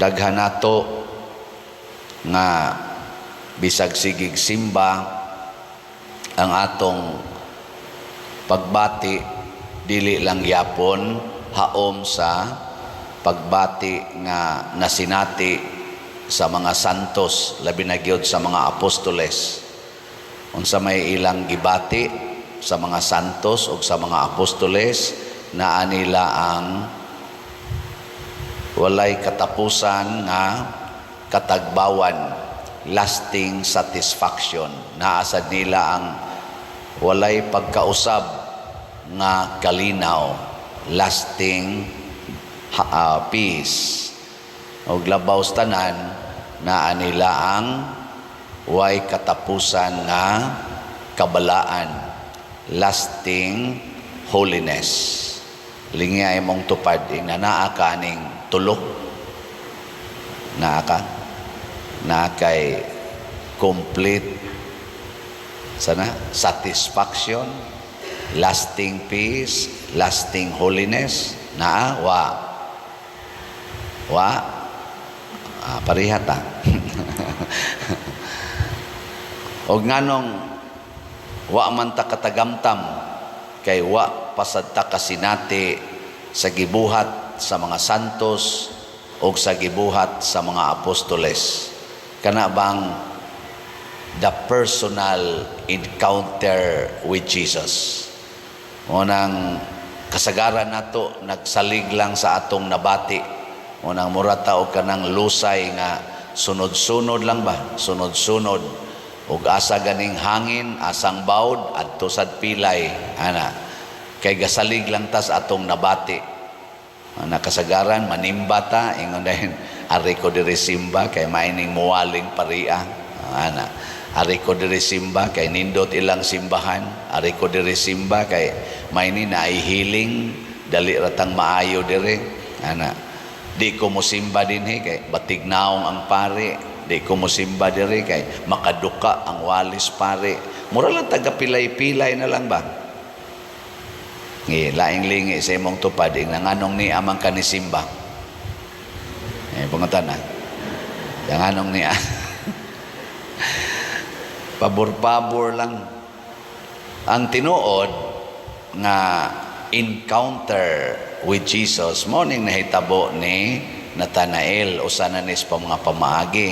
Daghan nato nga bisag sigig simba, ang atong pagbati dili lang yapon haom sa pagbati nga nasinati sa mga santos, labi na gyud sa mga apostoles. Unsa may ilang gibati sa mga santos ug sa mga apostoles? Naa nila ang walay katapusan nga katagbawan, lasting satisfaction. Naa sad nila ang walay pagkausab nga kalinaw, lasting peace. Ug labaw sa tanan, naa nila ang way katapusan nga kabalaan, lasting holiness. Lingi imong tupad, ing naa ka aning tulo. Naa ka naa kay complete sana satisfaction, lasting peace, lasting holiness. Naa wa wa? Ah, pareha ta. Og nganong wa man ta katagamtam? Kay wa pasad ta kasinati sa gibuhat sa mga santos o sa gibuhat sa mga apostoles, kana bang the personal encounter with Jesus. Unang kasagaran nato nagsalig lang sa atong nabati. Unang mura ta og kanang lusay nga sunod-sunod lang ba, sunod-sunod ug asa ganing hangin, asang bawd, adto sad pilay ana, kay gasalig lang tas atong nabati. Ana kasagaran manimba ta, ingon dayon, "Ari ko diri simba kay maining muwaling paria." Ana, "Ari ko diri simba kay nindot ilang simbahan. Ari ko diri simba kay may ni naihiling, dali ratang maayo diri." Ana, "Di ko mosimba dinhi kay batig naong ang pare. Di ko mosimba diri kay makaduka ang walis pare." Mura lang taga pilay-pilay na lang ba. Ngi, laing lingi sa imong tupad, ing nganong ni amang kanisimba. Eh, pangutana. Nganong niya? Pabor-pabor lang. Ang tinuod nga encounter with Jesus, mao ning nahitabo ni Nathanael, usa na ni sa mga pamaagi.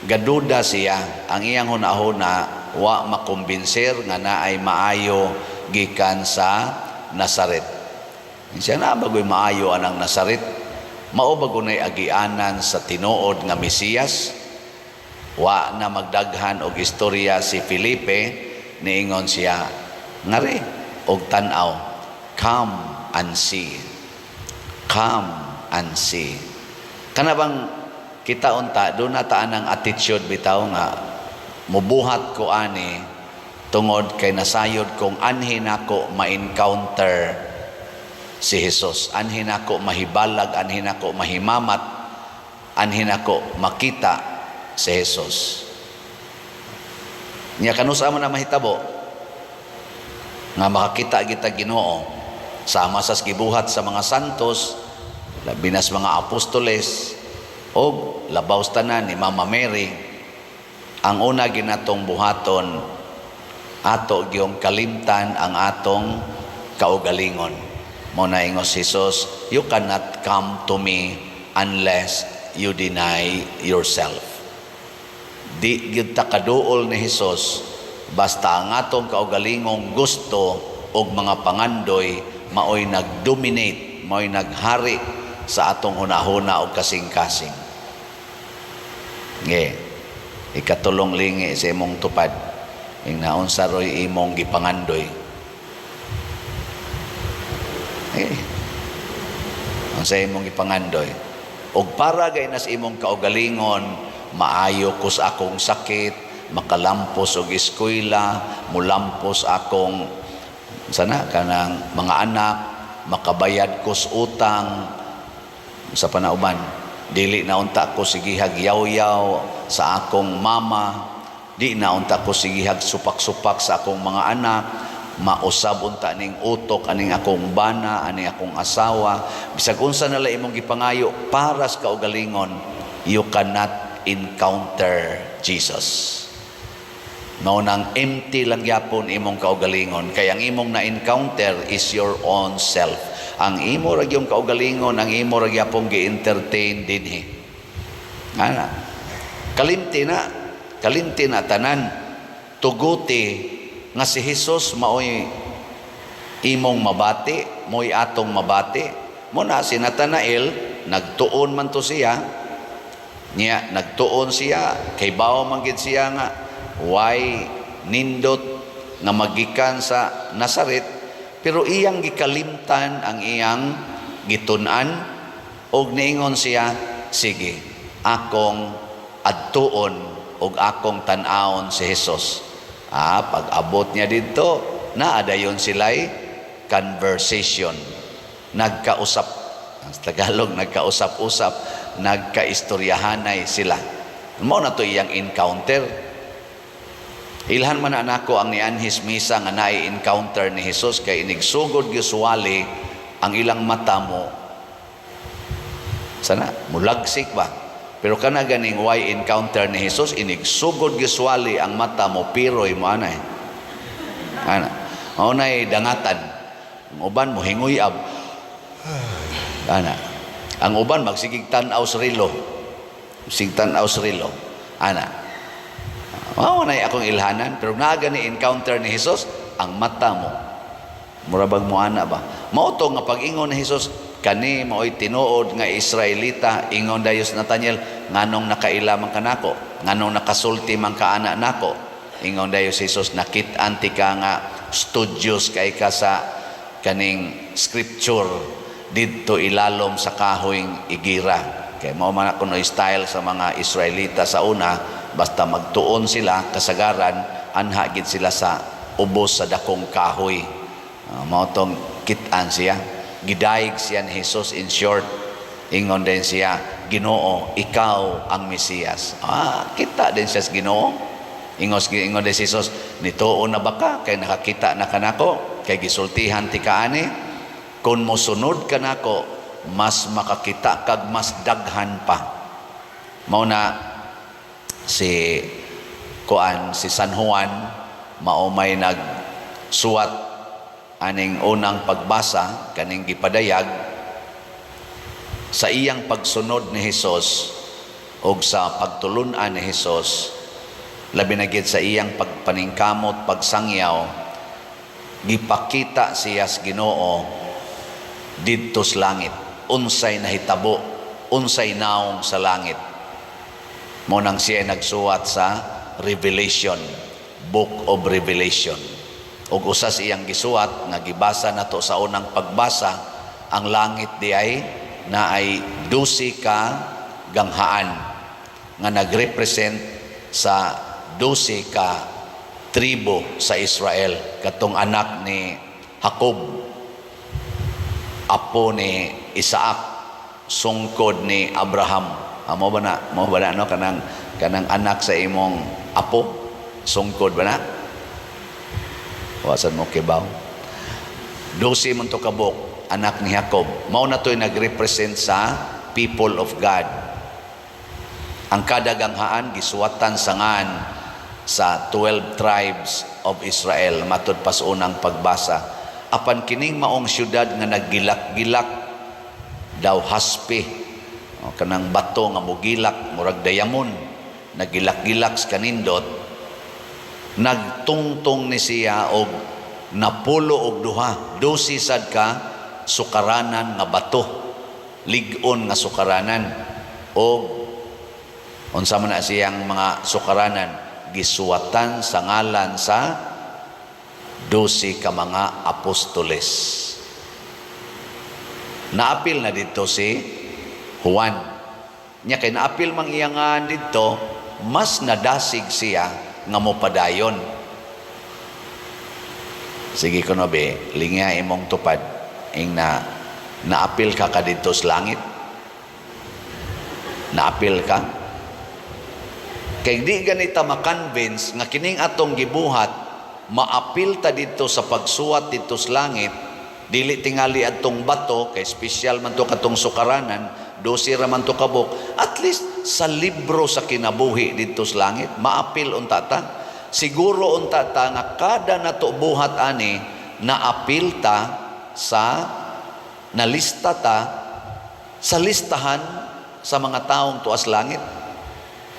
Gaduda siya, ang iyang hunahuna wa makumbinser nga naay maayo gikan sa Nazaret. Siya na bagoy maayo anang Nazaret? Mao ba gunay agianan sa tinuod nga Mesiyas? Wa na magdaghan og istorya si Felipe, niingon siya, "Ngari og tan-aw." Come and see. Come and see. Kana bang kita unta do na ta anang attitude bitaw nga mubuhat ko ani tungod kay nasayod kong anhi nako ma-encounter si Jesus, anhi nako mahibalag, anhi nako mahimamat, anhi nako makita si Jesus? Nya kanusa man na mahitabo nga makakita kita Ginoo sama sa gibuhat sa mga santos, labi na sa mga apostoles og labaw sa tanan ni Mama Mary? Ang una ginatong buhaton, ato gyung kalimtan ang atong kaugalingon. Mao na ingon si Jesus, "You cannot come to me unless you deny yourself." Di gyud ta kaduol ni Jesus basta ang atong kaugalingong gusto og mga pangandoy maoy nag-dominate, maoy naghari sa atong hunahuna og kasing-kasing. Nge, ikatulong lingi sa imong tupad. Ing naunsa roy imong gipangandoy? Eh, unsa imong gipangandoy? Og para gay nas imong kaugalingon, maayo ko sa akong sakit, makalampos og eskwela, mulampos akong sana kanang mga anak, makabayad ko sa utang sa panauban. Dili na unta ko sigihag yaw-yaw sa akong mama, di na unta ko sigihag supak-supak sa akong mga anak, Mausab unta ning utok aning akong bana, aning akong asawa. Bisag unsa na lang imong gipangayo para sa kaugalingon, you cannot encounter Jesus. Mao nang empty lang gyapon imong kaugalingon, kay ang imong na-encounter is your own self. Ang imo ra gyung kaugalingon, ang imo ra gyapon gi-entertain dinhi. Ana. Kalimti na, kalimti na tanan. Tuguti nga si Jesus maoy imong mabati, mo'y atong mabati. Mao na si Nathanael, nagtuon man to siya. Niya, nagtuon siya, kay bawo man gid siya nga why nindot nga magikan sa Nazaret, pero iyang gikalimtan ang iyang gitun-an og niingon siya, "Sige, akong adtuon og akong tan-awon si Jesus." Ah, pag abot niya didto, naa dayon sila'y conversation. Nagkausap, ang Tagalog, nagkausap-usap, nagkaistoryahanay sila. Mao na to iyang encounter. Ilhan man na nako ang nianhis misa nga naay encounter ni Jesus, kay inigsugod usually ang ilang mata mo sana mulagsik ba, pero kana ganing way encounter ni Jesus, inigsugod usually ang mata mo piroy mo anay ana, mao nay dangatan. Ang uban mo hinguyab ana, ang uban magsigig tan-aw sa relo, sig tan-aw sa relo ana. Mao na akong ilhanan, pero naa gani encounter ni Jesus, ang mata mo mura bag mo ana ba. Mao to nga pag-ingon ni Jesus, "Kani maoy tinuod nga Israelita," ingon dayon si Nathaniel, "Nganong nakaila man kanako? Nganong nakasulti man ka ana nako?" Ingon dayon si Jesus, "Nakit-an ti ka nga studious kay ka sa kaning scripture didto ilalom sa kahoyng igira." Kay mao man kuno style sa mga Israelita sa una, basta magtuon sila, kasagaran anha gid sila sa ubos sa dakong kahoy. Mao tong kit-an siya, gidayeg siya ni Jesus. In short, ingon din siya, "Ginoo, ikaw ang Mesiyas." Ah, kita din siya sa Ginoo. Ingon din si Jesus, "Nituo na ba ka kay nakakita na kanako? Kay gisultihan ti kaani. Kung mosunod ka nako, mas makakita kag mas daghan pa." Mao na si kuan, si San Juan, mao may nagsuwat aning unang pagbasa, kaning gipadayag sa iyang pagsunod ni Hesus ug sa pagtulun-an ni Hesus, labi na gid sa iyang pagpaningkamot pagsangyaw, gipakita siya sa Ginoo didto sa langit, unsay nahitabo, unsay naong sa langit. Mao nang siya nagsuwat sa Revelation, Book of Revelation. Ug usa sa iyang gisuwat nga gibasa nato sa unang pagbasa, ang langit di ay naay 12 ka ganghaan nga nagrepresent sa 12 ka tribo sa Israel, katong anak ni Jacob, apo ni Isaac, sungkod ni Abraham. Ah, mo ba na no, kanang anak sa imong apo, sungkod ba na? Wasan mo kibaw. 12 man to kabuk anak ni Jacob. Mao na to'y nagrepresent sa people of God. Ang kada ganghaan gisuwatan sa ngan sa 12 tribes of Israel matud pa sa unang pagbasa. Apan kining maong syudad nga naggilak-gilak daw haspe o kanang bato nga mugilak murag diamond, nagilak-gilak sa kanindot, nagtungtong ni siya og 12, 12 sad ka sukaranan nga bato, lig-on nga sukaranan. Og unsa man na siyang mga sukaranan? Gisuwatan sa ngalan sa 12 ka mga apostoles. Naapil na dito si Juan. Nya kay naapil mang iyangan didto, mas nadasig siya nga mopadayon. Sige kuno be, lingya imong tupad ing na naapil ka kadidto sa langit. Naapil ka. Kay di ganita ma-convince nga kining atong gibuhat Maapil ta dito sa pagsuwat dito sa langit, dili tingali adtong bato kay special man to katong sukaranan, 12 ra man to kabuok. At least sa libro sa kinabuhi dito sa langit, maapil unta ta. Siguro unta ta nga kada nato buhat ani, naapil ta sa nalista ta sa listahan sa mga taong tuas langit.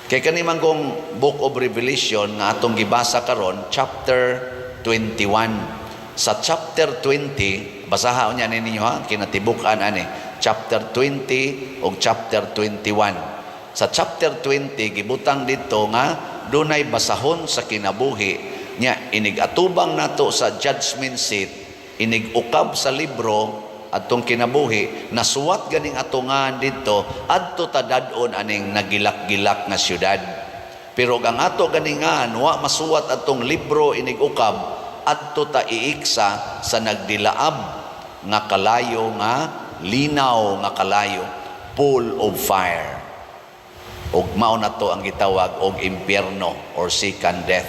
Kay kani man kong Book of Revelation nga atong gibasa karon, chapter 21. Sa chapter 20, basaha unya ninyo ha, kinatibuk-an ani, chapter 20 ug chapter 21. Sa chapter 20, gibutang dito nga dunay basahon sa kinabuhi nya. Inig atubang nato sa judgment seat, inig ukab sa libro atong kinabuhi, nasuwat ganing atungan didto, adto ta dad-on aning nagilak-gilak nga syudad. Pero ang ato ganingan wa masuwat atong libro inig ukab, adto ta iiksa sa nagdilaab nga kalayo, nga linaw nga kalayo, pool of fire, ug mao na to ang gitawag og impyerno or second death.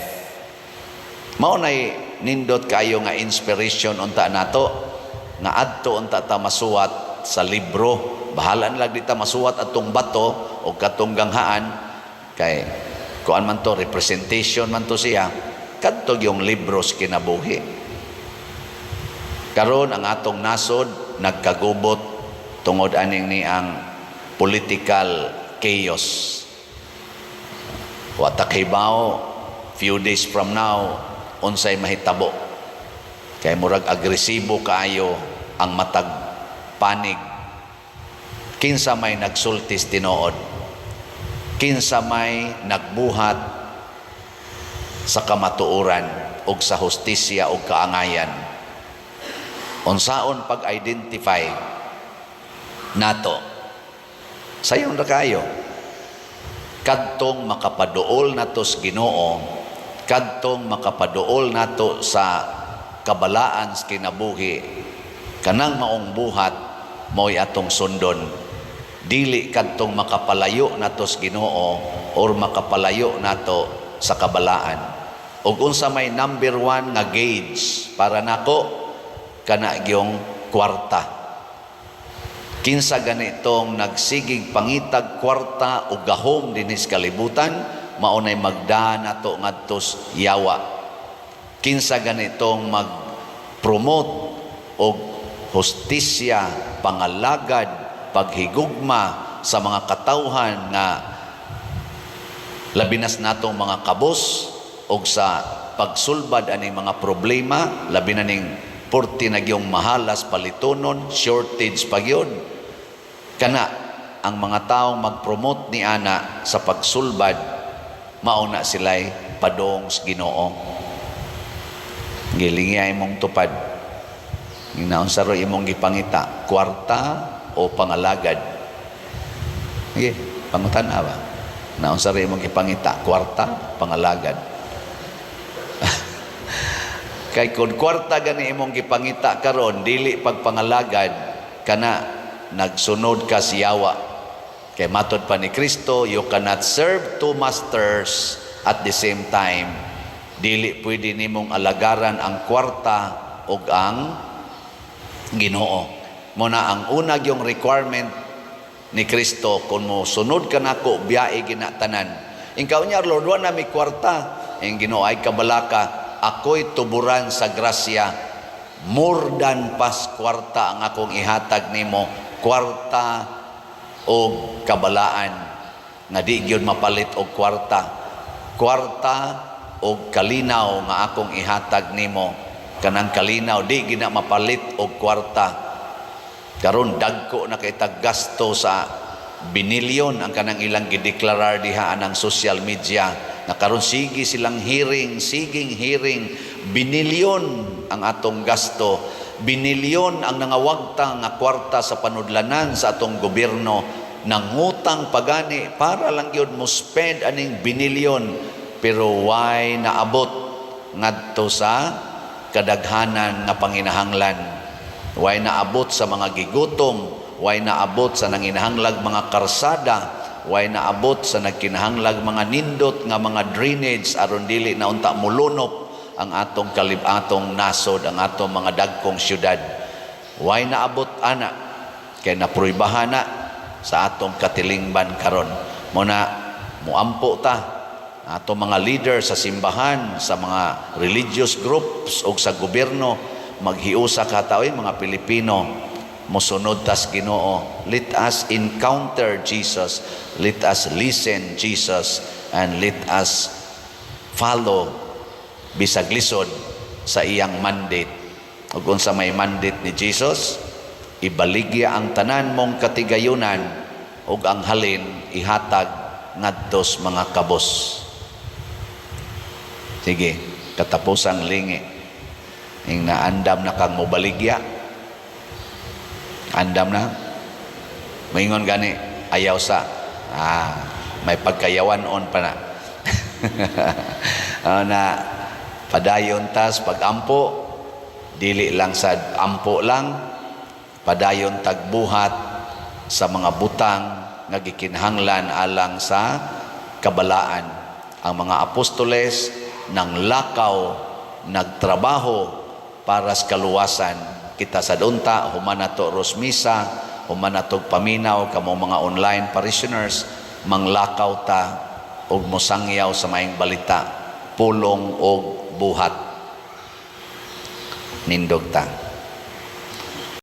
Mao nay nindot kayo nga inspiration unta nato nga adto unta ta masuwat sa libro. Bahala na lang di ta masuwat atong bato o katong ganghaan kay kuan man to, representation man to siya, kadto yung libro sa kinabuhi. Karon ang atong nasod nagkagubot tungod aning ni ang political chaos. Wa ta kahibaw few days from now unsay mahitabo kay murag agresibo kaayo ang matag panig. Kinsa may nagsultis tinuod? Kinsa may nagbuhat sa kamatuoran ug sa hustisya ug kaangayan? Unsaon pag-identify nato? Sayon ra kayo. Kadtong makapaduol nato sa Ginoo, kadtong makapaduol nato sa kabalaan sa kinabuhi, kanang maong buhat mao'y atong sundon, dili kadtong makapalayo nato sa Ginoo or makapalayo nato sa kabalaan. Ug unsa may number one nga gauge para nako? Kana gyung kwarta. Kinsa ganitong nagsigig pangitag kwarta o gahom dinhi sa kalibutan, mao nay magda nato ngadto sa yawa. Kinsa ganitong mag-promote og hustisya, pangalagad, paghigugma sa mga katawhan nga labi nas natong mga kabos og sa pagsulbad aning mga problema, labi na ning porti na gyung mahalas palitonon, shortage pa gyud. Kana ang mga taong mag-promote ni ana sa pagsulbad, mao na sila'y padong sa Ginoo. Gilingi imong tupad. Ginaon sa ro imong gipangita, kwarta o pangalagad? Sige, pangutan-a ba? Naon sa ro imong gipangita, kwarta, pangalagad? Kay kung kwarta gani imong gipangita karon, dili pagpangalagad, kana nagsunod ka siyawa. Kay matod pa ni Kristo, you cannot serve two masters at the same time. Dili pwede nimong alagaran ang kwarta ug ang Ginoo. Mao na ang una yung requirement ni Kristo, kung mo sunod ka nako, biyae ginatanan. Inkaw niya, "Lord, wa na mi kwarta." Ang Ginoo ay kabalaka, ako'y tuburan sa grasya. More than pas kwarta ang akong ihatag nimo, kwarta o kabalaan nga di gyud mapalit og kwarta. Kwarta o kalinaw nga akong ihatag nimo, kanang kalinaw di gina mapalit og kwarta. Karon dagko na kay tag gasto sa binilyon ang kanang ilang gideklarar diha anang social media na karon sige silang hearing, siging hearing, binilyon ang atong gasto, binilyon ang nangawagta nga kwarta sa panudlanan sa atong gobyerno, nangutang pagani para lang gyud mo spend aning binilyon, pero why naabot ngadto sa kadaghanan nga panginahanglan? Why naabot sa mga gigutom? Why naabot sa nanginahanglag mga karsada? Why naabot sa nagkinahanglag mga nindot nga mga drainage aron dili na unta mulunop ang ang atong atong nasod, ang atong mga dagkong syudad. Way naabot ana kay napruibahan na sa atong katilingban karon. Mao na muampo ta atong mga leader sa simbahan, sa mga religious groups ug sa gobyerno, maghiusa ka ta, oy, mga Pilipino, mosunod tas Ginoo. Let us encounter Jesus, let us listen Jesus, and let us follow bisag lisod sa iyang mandate. Ug unsa may mandate ni Jesus? Ibaligya ang tanan mong katigayunan ug ang halin ihatag ngadto sa mga kabos. Sige, katapusang lingi. Ing naandam na kang mobaligya. Andam na? Maingon gani, ayaw sa. Ah, may pagkayawan on pa na. Ah, na padayon tas pagampo, dili lang sa ampo lang, padayon tagbuhat sa mga butang nga gikinahanglan alang sa kabalaan. Ang mga apostoles nang lakaw, nagtrabaho para sa kaluwasan. Kita sa unta, human nato ros misa, human nato paminaw kamo mga online parishioners, manglakaw ta og mosangyaw sa maayong balita, pulong og buhat. Nindog ta.